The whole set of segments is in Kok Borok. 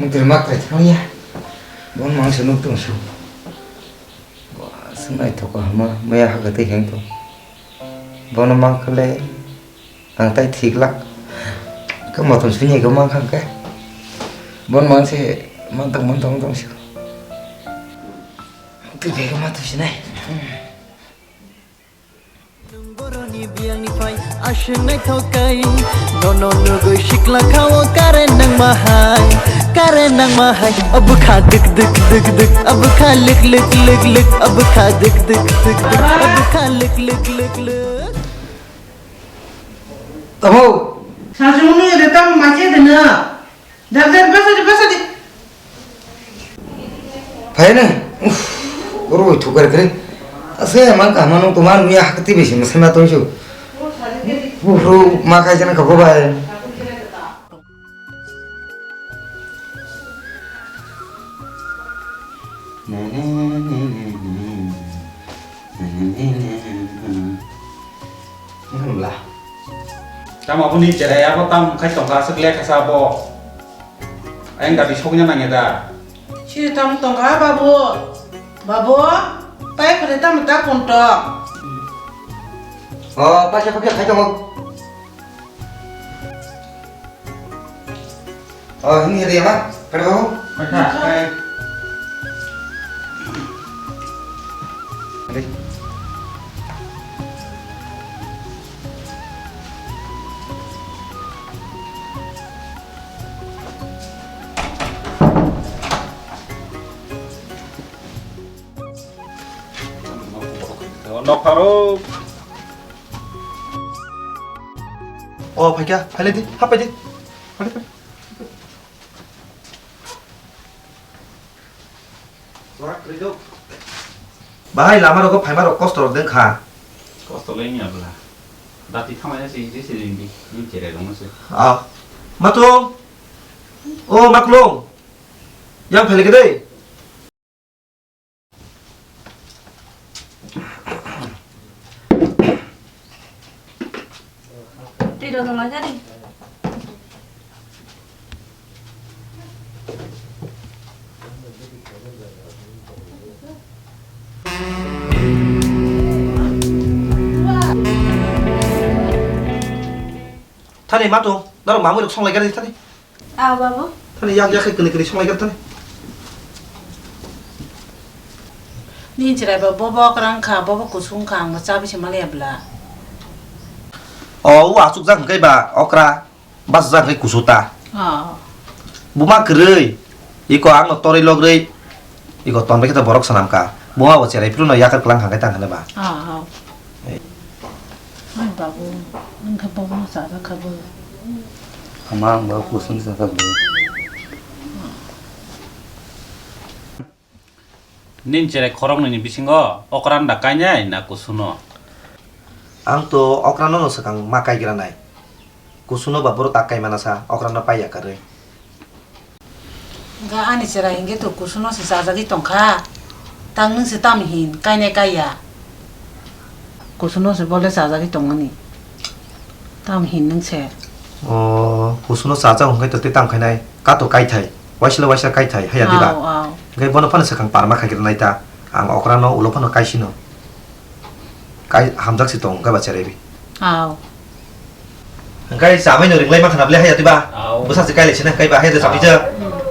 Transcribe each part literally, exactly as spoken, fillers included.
Bwrwi mak krai thangya. Bon mang se nuk tong su. Bo aswk naithok hama maya haga tei heng tong. Bono mang khle ang tai thik lak. Khe motom suni ko mang khang khe. Bon mang se man tong man tong tong su. Twi bego ma twi sinai. Boroni biyangni phai aswk naithok kai. Nono nugwi sikla khao current nangma hai, current nangma hai. Abukha dik dik dik dik, abukha lik lik lik lik, abukha dik dik dik dik, abukha lik lik lik lik. Tamo. Sajung nung de tamo mache de na. Dar dar basa de basa de. Phaina. Uff. Oro thukar kre. Ase man ka manu to man ya hakti besi masai ma tongsu. Bro ma kai jana ka bo bai. Wngkha bwla. Tamo aboni cherai abo tam khai tongkha aswk lekha sa bo. Ayang dabi sokna nangya da. Siri tam tongkha babu. Babu, pai khare tam ta konto. O, paisa paisa khai tongo. Oh, ini ada ya, Mak? Kada mau? Ada. Eh. Ada. Nok pharo. Oh, phaikha, phailai di, hapai di. Phailai, phailai. Bahai lama rogo phaima rok kosto rok deng kha. Kosto le wngya bwla. Dati thamai na se ri se ri di. Ni chere rong se. Ah. Matung. Oh, Maklung. Yang phaile ke dei. Twi rw rw lai jani. Thani ma tong, norok mamui rok songlai gari thani. Ah, babu. Thani yak yak khe kwnwi kwnwi songlai gari thani. Nini chwrai ba bobo kwrwng kha, bobo kusung kha, ang bo chabi se maliya bla. O, o achuk jak hwnkhe ba okra, bas jak hwnkhe kusu ta. Oh. Buma kwrwi, iko ang no torwi logrwi, iko ton bai khe to borok swnam kha. Buma bo cherai phuru no yakar kwlang hangkhe tang hwnwi ba. Oh, oh. Ei. Ai babu, wngkha bobo no chajak kha bo. Ama ang bo kusung chajak bo. Nini cherai khoroknwi ni bisingo okra no da kainai na kusuno? Ang to okra no no swkang ma kaigranai. Kusuno ba boro tak kaimana sa, okra no paiya karwi. Ga ani cherai hingke to kusuno se chajagwi tongkha. Tang nwng se tam hin, kainai kaiya. Kusuno se bole chajagwi tongmani. Tam hin nwng se. O, kusuno chajak hwnkhe to tei tam khainai. Kato kaithai. Waisla waisla kaithai, haya diba? Au, au. Hwnkhe bono phano swkang parma khaigwrwinai ta. Ang okra no ulo phano kaisino. Kai hamjak si tong hwnkhe ba cherai bi. Au. Hwnkhe chamai no ringlai mankha na bwle haya diba? Au. Bwsa se kailai sina hwnkhe ba haya de chamai je. Au.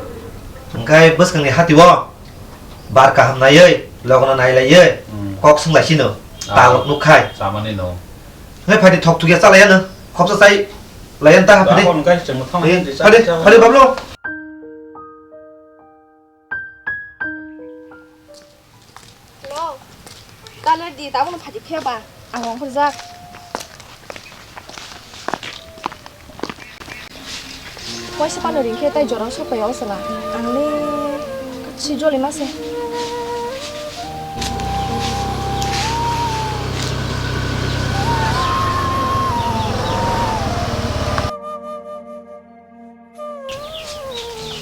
Hwnkhe bwskang ni hati o. Bar kaham naiwi, logono nailaiwi, hmm, kok swnglaisino, ah, talok nukkhai. Chamani no. Hei, phaidi thok thukya chalaiya no, khopsa chai laiya ta, phaidi. Dahon kai chwng thang. Phaidi, phaidi, phaidi, bablo. Hello. Kalar di, tabukno phaidi phiya ba, ang ongkhorjak. Waisa pano ringkhe tai jorao sopai o chwla. Ang le si joli ma se.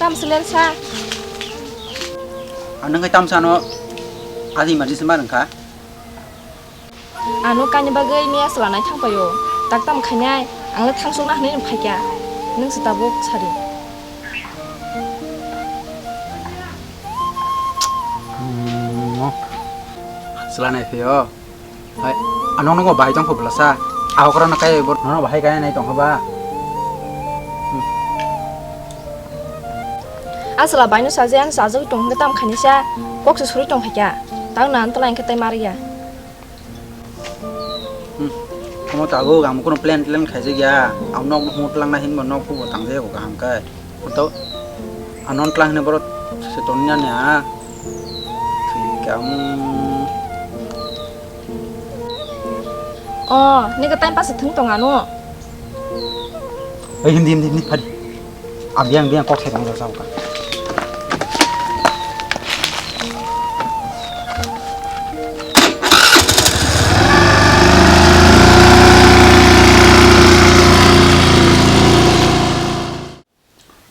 Tam se ler sa. Ang nang tam sano adi ma di se ma rengkha. Ano kaini bagwi miya swlanai thangpaio. Tak tam khainai, ang le thangsukna hwnwi rwng phaikha. Nwng se tabuk sadi. Chwla nai phio. Hai, ano nungo bahai tong kho bwlasa. Ahokra no kai bo nono bahai kai nai tong kho ba. Aswla bai no saje ang sajagwi tong hwnkhe tam khainisa kok se suri tong khaikha. Tang na antwla hwnkhe tai mariya. Hmm. Omo tabuk ang kuno plan, plan khaijak ya. Ang nok no tlang na hinba nok bo tang jago kaham kai. Oto anon tlang hine borok se tongya ne ha. Thwi kamu. Oh, nega time pass thung tong ano. Ei, hindi, hindi, hindi, padi. Ang biyang, biyang kok sai tong jao ka.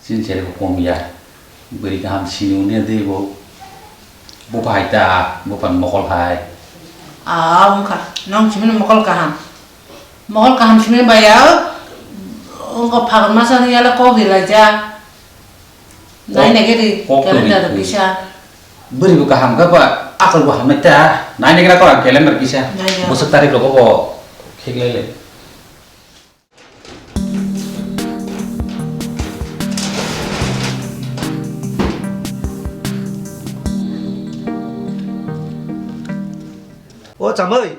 Chini chele bo kom ya. Bwrwi kaham sini uni de bo. Bo pai ta, bo pan mokol hai. Ah, wngkha. Nong chimini mokol kaham. Mokol kaham simi baya, wngkha phagon masa ni yala kok rilai ja. Nai nege ri kok to calendar ri kisa. Bwrwi bo kaham kha ba, akal bo hamnai ta. Nai nege na kok calendar kisa. Nai ya. Bwswk tarik rogo bo khiklai le. O chamai,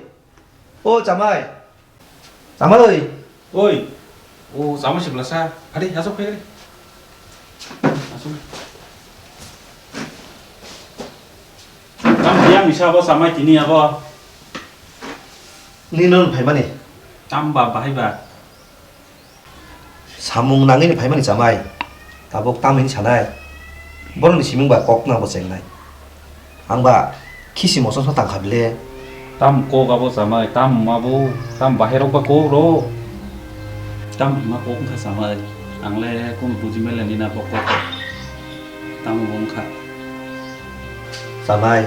o chamai, chamai. Oi, o chamai sibla sa, adi asok khe. Asok. Tam dia misa abo chamai tini abo. Ni non phaimani. Tam ba bahai ba. Samung nangwi ni phaimani chamai. Tabuk tamni sanai. Borokni siming ba kok nang bo chengnai. Ang ba khisi moso so tangkha bile. Tam kok abo chamai, tam ma bo, tam bahai rok ba kok ro. Tam hima kok wngkha chamai. Ang le kunu buji mele ni na bo kok. Tamo bo wngkha. Chamai,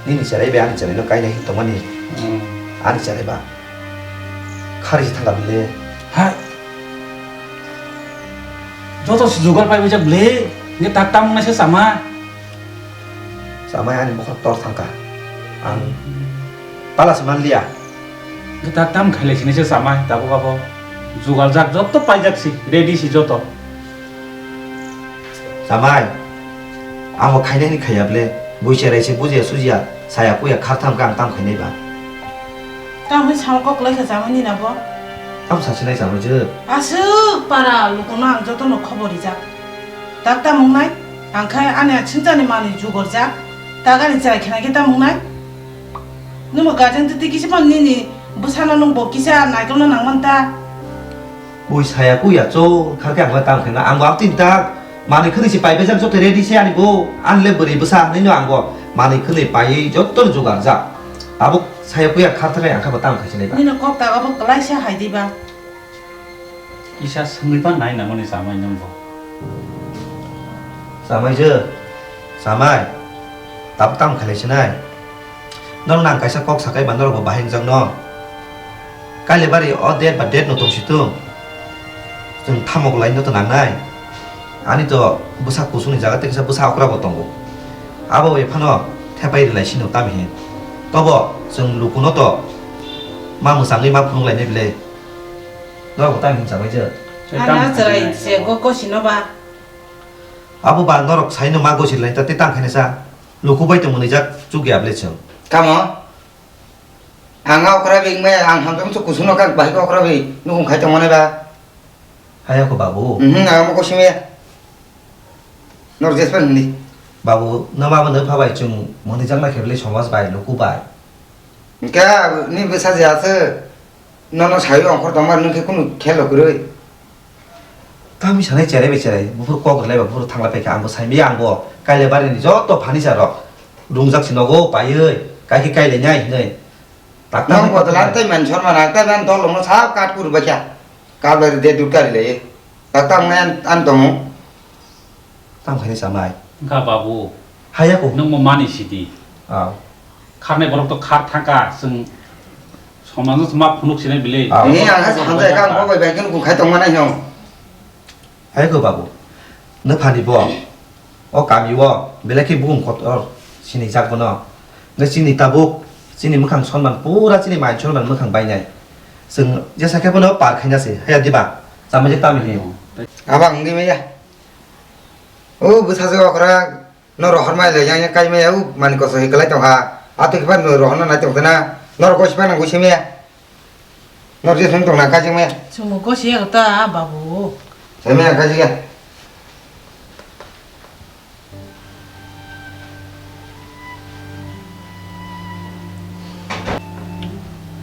nini cherai bai ani cherai no kainai hin tongmani. Hmm. Ani cherai ba. Khari se thangkha bile. Hai. Joto se jugal pai wijak bile. Nge tak tam nai se chamai. Chamai ani bokhorok tor thangkha. Ang tala se manliya. Gita tam khailai sini se chamai, tabuk abo jugal jak joto paijak si, ready si joto. Chamai, ang bo khainai ni khaiya ble, bui cherai se bujiya sujiya, saya kuya khar tham khe ang tam khainai ba. Tam hwnwi samo kok lai kha chamai ni na bo? Tam sa sinai chamai je. Aswk para lukuno ang joto no khobor rijak. Tak tam wngnai, ang khai ani aching jani manwi jugor jak. Tak ani cherai khe nai khe tam wngnai. Nwngbo guardian twi twi kisa phano nini bwsano nwngbo kisa naikolno nangmani ta. Bui saya kuya cho, kha khe ang bai tamo khe na, ang bo abtwi tak manwi khwnwi se pai bejak joto ready se ani bo, ani le bwrwi bwsa hinwi no ang bo manwi khwnwi paiwi joto no jugar jak. Abo saya kuya kha thangwi ang khe bo tamo khe se nai ba. Nini kok ta abo kwlaisa hai di ba. Kisa swngwi phan nai nangmani chamai nwng bo. Chamai je, chamai, tabuk tamo khailai sinai. Norok nang kaisa kok sakai ba norok bo bahai wngjak no. Kailebari o date ba date no tong situng. Chwng thamok lai no to nangnai. Ani to bwsa kusuni jaga tei kisa bwsa okra bo tongo. Abo bai phano thepai rilai sino tamo hin. Tobo chwng lukuno to ma mwchangwi ma phunuk lainai bile. Norok bo tamo hinsa bai je. Ana chwrai se go gosino ba. Abo ba norok saino ma gosi lai ta te tang khaina sa. Luku bai tong mwnwi jak chuk ya ble chwng. Tamo? Ang okra bai wngmaya, ang hamjak masa kusuno kak bahai okra bai nukung khai tong mani ba. Haya ko babu. Mhm, ang mo kosi maya. Nor jespan hindi. Babu, no ma no pha bai chwng mwnwi jak na khe ble somaj bai luku bai. Ka ni bwsa je ase. Nono sawi ongkhor tongma nwng khe kunu khelo kwrwi. Tamo sanai cherai bai cherai, buphuru kok rwlai ba buphuru thanglai paikha, ang bo saimaya, ang bo Kailaibari ni joto furniture rok rungjak si nogo paiwi, kai khe kailainai hinwi. Tak tak Nang hai bodol kok ang tei man sorma nang tei man dol rokno sa kat kuru baikha. Kap lai de dur kari lai. Tak tak nang an tongo. Tamo khaini chamai. Wngkha babu. Haya ko. Nwng bo mani sidi. Ah. Kharnai borok to khar thangkha, chwng somanjo ma phunuk sinai bile. Ah. Ni ang ha samjai ka ang bo bai bai khe nukhung khai tongma nai no. Haya ko babu. Nw phani bo. O kami o belai khe bung kotor sinijak bono. Nw chini tabuk Chini mwkhang sonman pura chini mai sonman mwkhang bainai. Chwng jesa khe bono par khaina se, haya diba? Chamai je tamo he. Aba wngwi maya. O bwsajwk okra no rohor mai le yang yang kai maya o mani koso he kwlai tong kha. Ato khe no rohor no nai tong tana. Nor gosi pa nang gosi maya. Nor je sung tong na kai jeng maya. Chwng gosi ya ta babu. Sai maya kai jeng.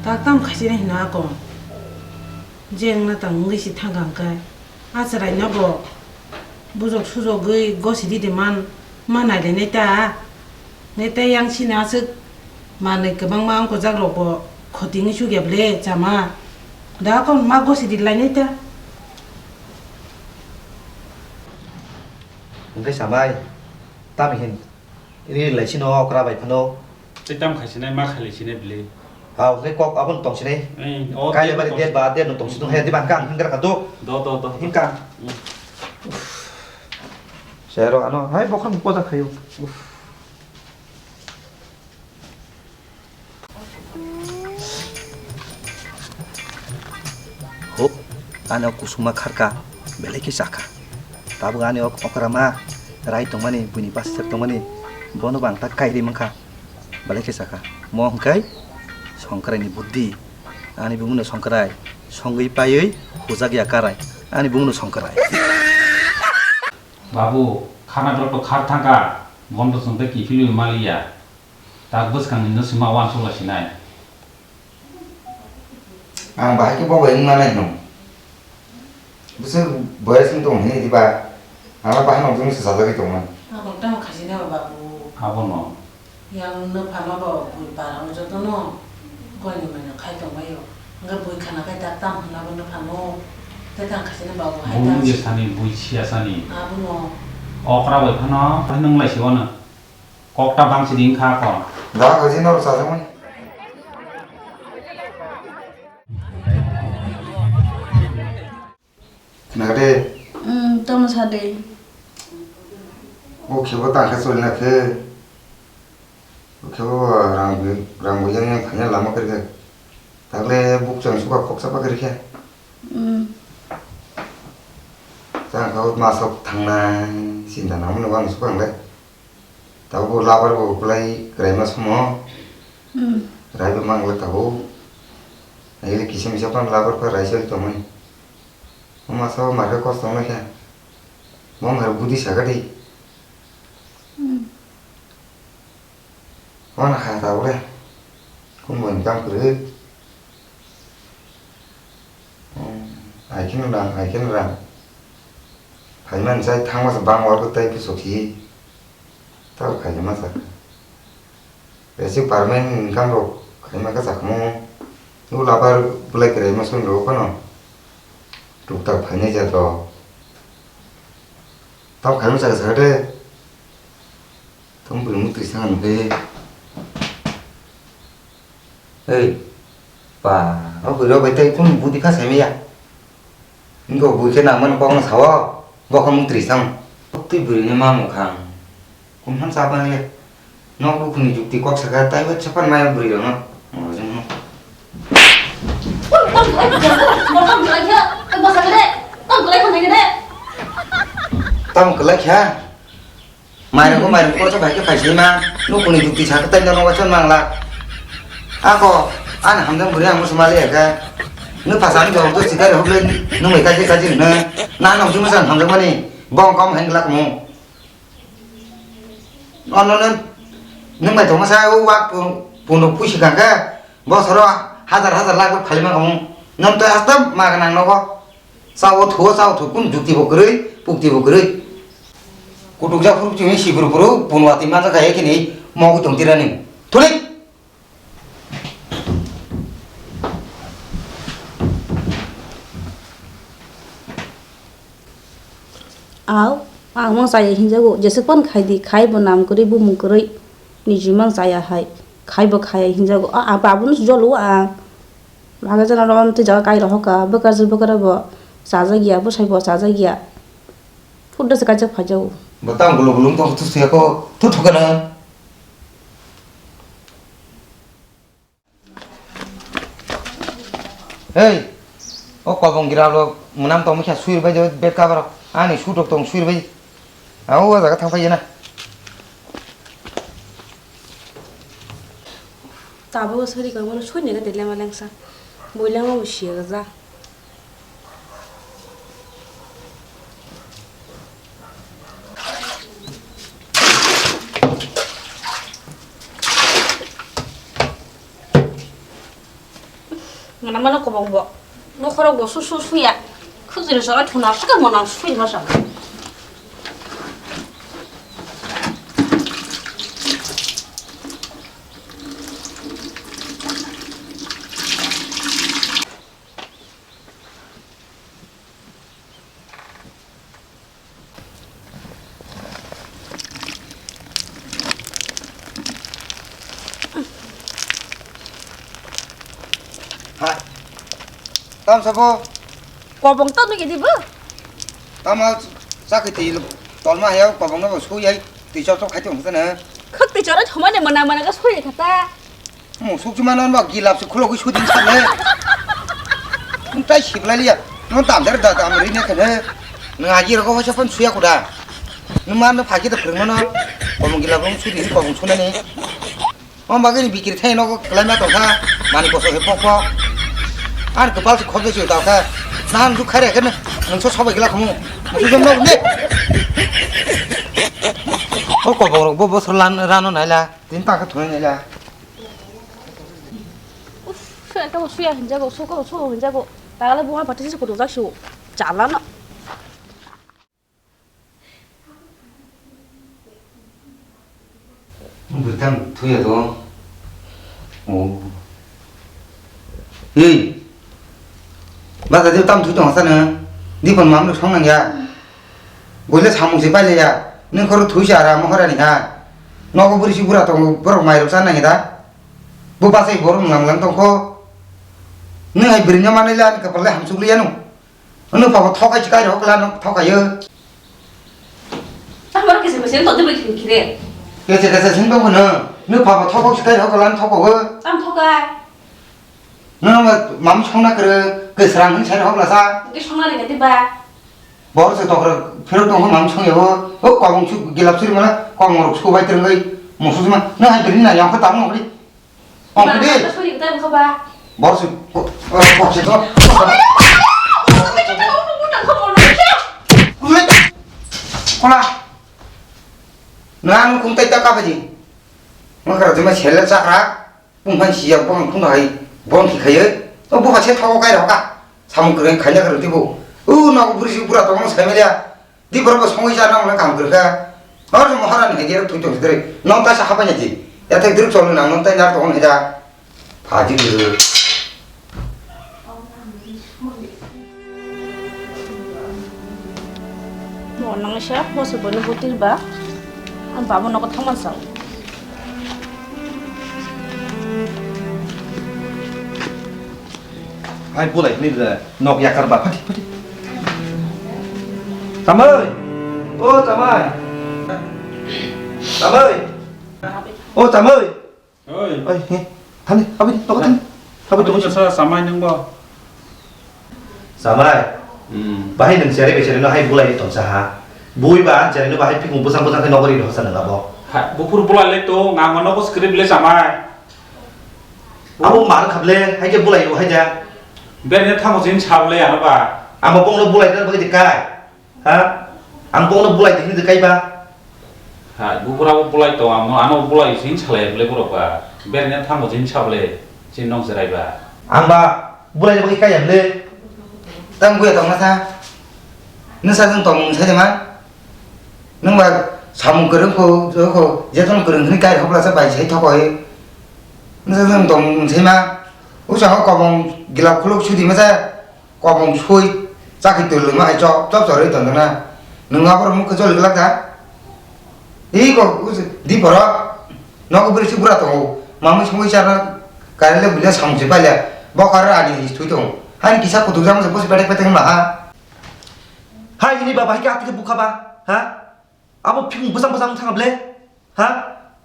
Tak tam khaisina hino akong. Je wngna tang wngwi si thangkha hwnkhe. A chwraino bo bujok sujogwi gosi di de man, ma nailainai ta. Nai tei yang sini aswk manwi kwbangma wngkojak rokbo khoti wngwi chukya ble chama. Da akong ma gosi di lainai ta. Hwnkhe samai, tamo hin ri lai sino okra bai phano. Tei tam khaisinai, ma khailaisinai bwlwi. Ha, hwnkhe kok aboni tongsinai. Ei, o Kaile tei bari tongsi- det ba, det no tongsi tong he, diba hwnkhe ang hwnkhe kha do. Do, do, do, do. Hwnkhe ang. Mm. Sero ano, hai bokhang boja khayo. Hop, ani o kusuma kharka, belai khe chakha. Tabuk ani o okra ma rai tongmani, buini bwsajwk tongmani, bono bo ang ta kairi mankha, belai khe chakha. Mo hwnkhe Songkraini buddhi, ani bumungno Songkrai, songwi paiwi hujak ya karai, ani bumungno Songkrai. Babu, khana borok to khar thangkha, bono to chwng tei kiphilwi maliya. Tak bwskangni no sima uansuk lai sinai. Ang bahai khe bo bai wng nanai no. Bwswk boyas wng tong hwnwi diba? Ang bahai no jung se sajagwi tongmani. Ang tamo khaisina ba babu. Abono. Yang no phano bo bui para no joto no. Goi ni mano khai tong baio. Nga bui khana khai tak tam hwnna bo no phano. Te tang khaisina babu hai Bui tak. Nungya sani, bui siya sani. Abono. Okra bai phano, phai nung lai si wano. Kokta bangsi di wngkha kon. Da, gaji norok chajakmani. Khna de. Hmm, tamo sa de. O khebo tangkha choli na khe. O khebo rang bi, rang bo yang yang thangya lama khe khe. Takle bukchang suka khoksa pa khe khe. Hmm. Tangkha o masok thangnai sinda nangmani wang suka ang le. Tabuk labar bo belai kwraima somo. Hmm. Raibo mangla tabuk. Aile kisa misa phano labar pha raisel tongmani. Mama sabo marke kosto wngkha. Mom hai budi sakha di. Hmm. Wana kha tabuk le. Kumbo income kwrwi. Hmm. Ai kheno rang, ai kheno rang. Phaimani chai thangma se bang warbo tei bwswk si. Tabo khaina ma sakha. Basic permanent income rok khaima khe sakhamu. Nukla bar belai kwrai ma songwi rok phano. Tuktak phainai jat rok. Tamo khaima sakha sakha de. Tamo bwrwi mukti sanga nukhe. Ei, ba, o bwrwi rok bai tei kunu budi kha saimaya. Wngkha bui khe nangmani kokno sao, bo khe muktrwi sao. Twi bwrwini ma mwkhang. Kumhan chapang le. Nok bukhuni jukti kok sakha, taibo chapang maya bwrwi rokno. Tamo kwlai kha, tamo kwlai kha. Mairung ko mairung ko sa bai khe phai sini ma. Nuk kuni jukti sa khe tai nono waisa mangla. Ako, ani hamjang bwrwi ang musu mali ya khe. Nuk phasa ang jawab to sikari hokle nuk mai kaji kaji ne. Na nong jumu sang hamjang mani. Bong kom heng glak mu. Ono ne nuk mai thoma sa o wak pu-, puno puisi kang khe. Bosoro hajar hajar lakh phali ma kamu. Nom to asta ma nang nogo. Sao thuo, sao thu, kun jukti bo kwrwi, pukti bo kwrwi. Kutukjak phuru chini sibru phuru, punwati manjak kha ekhini, mogu tong tirani. Thulik! Aw, ang mang chaya hinjago, jeswk pan khai di, khai bo nam kwrwi, bumung kwrwi, niji mang chaya hai, khai bo khaya hinjago, a, a, babunu jolo ang. Bagajana ron twi jaga kai rohoka, bwkarjwk bwkara bo chajak ya, bwsai bo chajak ya. Phudda se kaijak phaijago. Bo tang gulo gulo wng tong thu suya ko, thu thukana. Ei, o kobong gira rok mwnam tong mukha suir bai de bed cover rok. Ani sutok tong suir bai. Ang o jaga thang pai na. Tabuk sari koi mano sui ni ga dele ma lengsa. Boilama bo siya ga ja. Ngana mano kobong bo. Nokhorok bo su su suya. Khujuri sora thuna saka mona sui masa. Hai. Tam sabo. Kobong tam ni gidi bo. Tamo chakhi twi tolma hayao kobong no bo sui hai twi chop chop khai tong sana. Khak twi chora thoma ne mana mana ga sui khata. Musuk chuma non ba gilap se khulogwi sudin sane. Nung tai siblai liya. Nung tam der da tam ri ne khane. Nung agi rogo hosa pon suya kuda. Nung ma no phaki da phwrwng mano. Komong gilap rong sudi komong sunani. Om bagwi ni bikir thai nogo klai ma tongkha. Mani koso he pok pok. Ar kwpal se khobde se tawkha. Nan du khare khane. Nung so sobai gila khamu. Musuk jom no ne. O kobong rok bo bosor lan rano naila. Tin ta kha thunai naila. Uff, sui ekta bo suya hinjago, suko suko hinjago. Tagale buha pati se kudu jak su. Chala no. Bwrwi tam thuya to. Oh. Hey. Bata de tam thui tong sana. Di kon mam song nang ya. Boile samung se paile ya. Nung khoro thui sa ra mo khara ni ha. Nogo bwrwi si bura tong borok mai rok sa nang da. Bo basai borok nang lang tong kho. Nung hai bwrwi no manai la ni kapal le hamsuk le ya nung. Ano pabo thokai chikai rok la no thokai yo. Tamar kese kese to dibe kin kire. Kese kese sin bo no. No pabo thokok chikai rok la no thokok. Tam thokai. No no mam songna kre kesrang hin sai rok la sa. Ke songna ringa diba. Bor se tokra phero tong mam song yo. O kobong chu gilap suri mana kobong rok subai trengoi. Musu ma no hai beri na yang ko tam no kri. Ong kudi. Suri kita buka ba. Bor su, bor su to. Kola. Nang kung tai ta ka baji. Nang kara jema sel chakra. Pung phan siya bong pung hai. Bong ki khaye. To buka se thago kai roka. Samung kre khanya kre tibo. U na buri si pura to mo sai melia. Di borok bo songwi cha nang le kam kwrwkha. Oro Maharani hai di thwi tong sidre. Nong ta sa hapai nai di. Ya thai druk chol nang nong tai nar tong hai da. Phaji kwrwk. Mo nang sa mo se bono butir ba. Ang babo nogo thangman sa. Hai bulai ni da nok yakar ba phati phati. Tamai. O tamai. Tamai. O tamai. Oi. Oi he. Thani abi to thani. Abi to sa samai nang ba. Samai. Hmm. Bahai nang sere be sere no hai bulai ni tong sa ha. Bui ba sere no bahai pikung busang busang ke nogori no sa nang abo. Ha bupur bulai le to ngang no ko script le samai. Abo mar khable, hai ke bulai o hai ja. Berni thango jin sable ano ba. Amo bongno bulai dan bagi dekai. Ha? Ang bongno bulai dikni dekai ba. Ha, bubura bo bulai to amo, ano bulai jin salai bole borok ba. Berni thango jin sable, jin nong jerai ba. Ang ba bulai bagi kai able. Tang buya tong na sa. Nasa jeng tong sai de ma. Nwng ba samung kwrwng kho, kho, jeton kwrwng hwnwi kai hokla sa bai sai thokoi. Nwng tong sima, usa ho kobong gilap khuluk sudi masa, kobong sui, chakhi twi lwma hai chop, chop chorwi tong na. Nwng aborok mukhe choli glak da? Iko, di borok, nogo bwrwi si bura tongo, mamui songwi charna, kaile buila samung se paile, bokar ani hi thwi tongo. Hani kisa kutuk jang se bosi petek petek ma ha. Hai, ini baba, hai ke atike bukha ba, ha? Abo phikung bwsang bwsang wng thang ble, ha?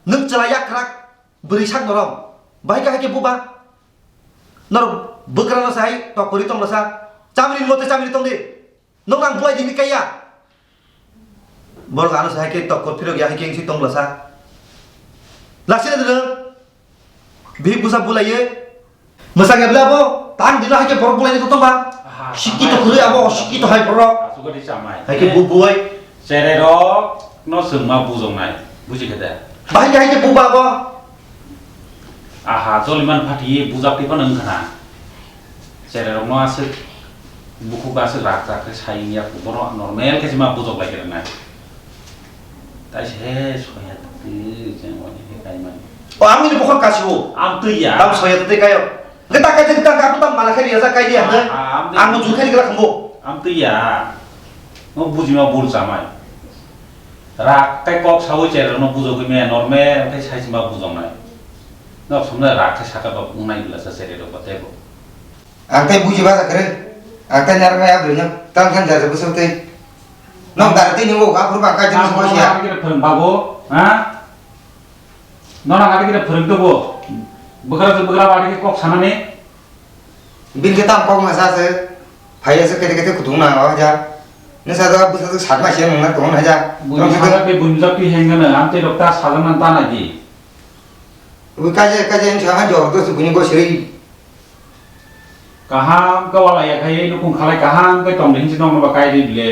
Nwng chwla yakrak, bwrwi sak norom, bahai ka hai ke buba? Norok Bwkrano se hai tokori tong lasa. Chamri mo te chamri tong di. Noknang bulai di kaya. Borok ano se hai ke tokko phirok ya hai ke si tong lasa. Lasi na dino. Bihik busa bulai ye. Masa nggak bela bo. Tang dino hai ke borok bulai ni tong ba. Aha, sikito samai. Khurui abo sikito hai borok. Asukari samai. Hai ke bu buai. Chererok no sengma bujong nai. Buji khe de. Bahai ke hai ke bu ba bo. Aha, joliman phatwi bujak twi phano wngkha na. Chererokno aswk bukhuk aswk rak jak khe sai wngya, bono normal khe se ma bujok lai khe rwnai. Tai se he soya twi je wani khe kaimani. O, ang ni bukhuk kasi o. Am twi ya. Tam soya twi kayo. Geta kai geta ka tam mala khe riya ja kai dia. Ah, ah, am twi. Ang mo ju khe gela khambo. Am twi ya. Mo bujima bul chamai. Rak tei kok saui chererokno bujogwi maya normal khe sai se ma bujoknai. Nok somno rak khe saka ba wngnai bwlasa chererok ba teibo. Ang tei buji ba kwrwi. Ang tei narwknai a bwrwino. Tang khe jaja bwswk tei. Nok dara tei nungo aphuru ba kaijak Ang songma bono siya. Aboni khe phwrwng bago, ha? Nono aboni khe phwrwng tubu. Bwkrajwk bwkrap aboni khe kok sanani. Bini khe tam kok masa se, phaiya se kete kete kutung na o haja. Nung sa da bwsa se sat ma se nung na tong haja. Buini Tong sa sajakni buini jatwi hengano, amtwi rok ta sajaknang ta nai di. Ui kaje kaje wng sa ha jor dos buini go siri. Kaham khe wala ya khai nukung khalai kaham khe tong di hinsi nong ba kai di bile.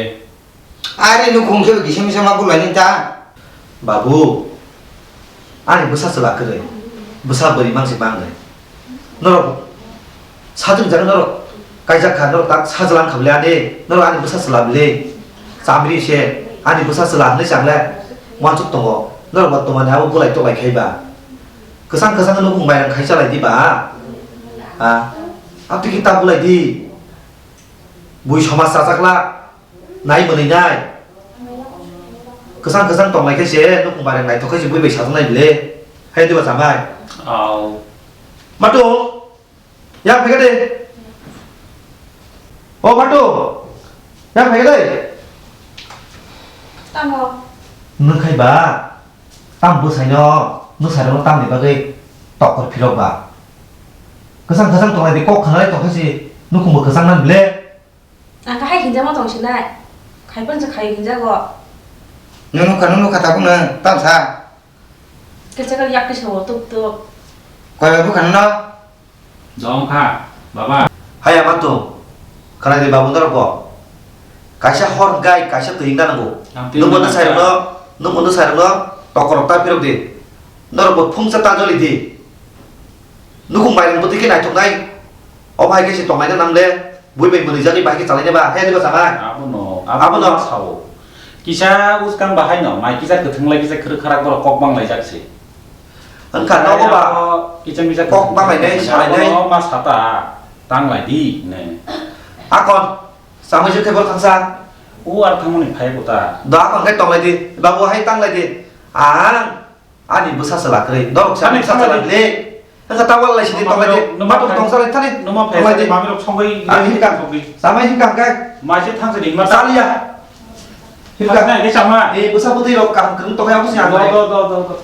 Are nukhung khe kisa misa ma bulai ni ta. Babu, ani bwsa chwla kwrwi, bwsa bwrwi mang se bang de. Norok sajwk jaga norok kaijak kha, norok tak sajwlang kha bwle ani, norok ani bwsa chwla bwle. Chamri se ani bwsa chwla hwnwi chang le uansuk tongo. Norok bo tongmani abo bulai toklai khai ba. Kwchang kwchang nukhung bairang khai chalai di ba. Ha? Aptwi khe ta bulai di. Bui somaj chachakla. Nai mwnwi nai. Kwchang kwchang tonglai khe se nukhung bareng naithok khe se bui bai sajaknai bwle. Hai diba chamai? Au. Matu. Yang phai khe de. O Matu. Yang phai khe de. Tamo. Nwng khai ba. Tam bwsaino, nwng sairokno tamni bagwi tokkor phirok ba. Kwchang kwchang tonglai di kok khanalai tongkha si nukhung bo kwchang nang bwle. Ang kahai hinjama tong sinai. Khai phano se khai hinjago. Nung nukha, nung nukha tabukno, tam sa. Kisa khe yak twi sao tuk tuk. Koi bai bwkha nung no? Dong kha, baba. Haya ma tung. Khanai de babu norok bo. Kaisa hor gai, kaisa twi wngna nango. Ang twi wngna nangkha. Nung bo nwng sairokno, nung bo nwng sairokno tokorok ta phirok di. Norok bo phungsa ta joli di. Nukhung bairang bwtwi khe naithoknai. Obo hai khe se tonglaina nang le, bui bai mwnwi jagwi bahai khe chalaina ba, hai diba chamai? Abono, abono. Abono sao. Kisa uskang bahai no, mai kisa kwthwng lai kisa kwrwk kharak borok kok bang laijak se. Wngkha nogo ba. Abo kisa misa kok kwthwng bang lainai, lai salainai. Abono ma sata tang lai di, ne. Akon, chamai jwk khe borok thangsa. O ar thangmani phai bo ta. Do akon khe tong lai di, babu hai tang lai di. Ang Ani bwsa chwla kwrwi, norok se ani bwsa chwla le. Wngkha ta wal lai sidi tong lai di. Matung tong salai thani. Tong lai di. Mami rok songwi. Ani hikha. Chamai hikha hwnkhe. Maise thangsa di ma. Chaliya. Hikha. Ni sama. Ni bwsa bwtwi rok kaham kwrwng tong ya bwsni agoi. Do, do, do, do.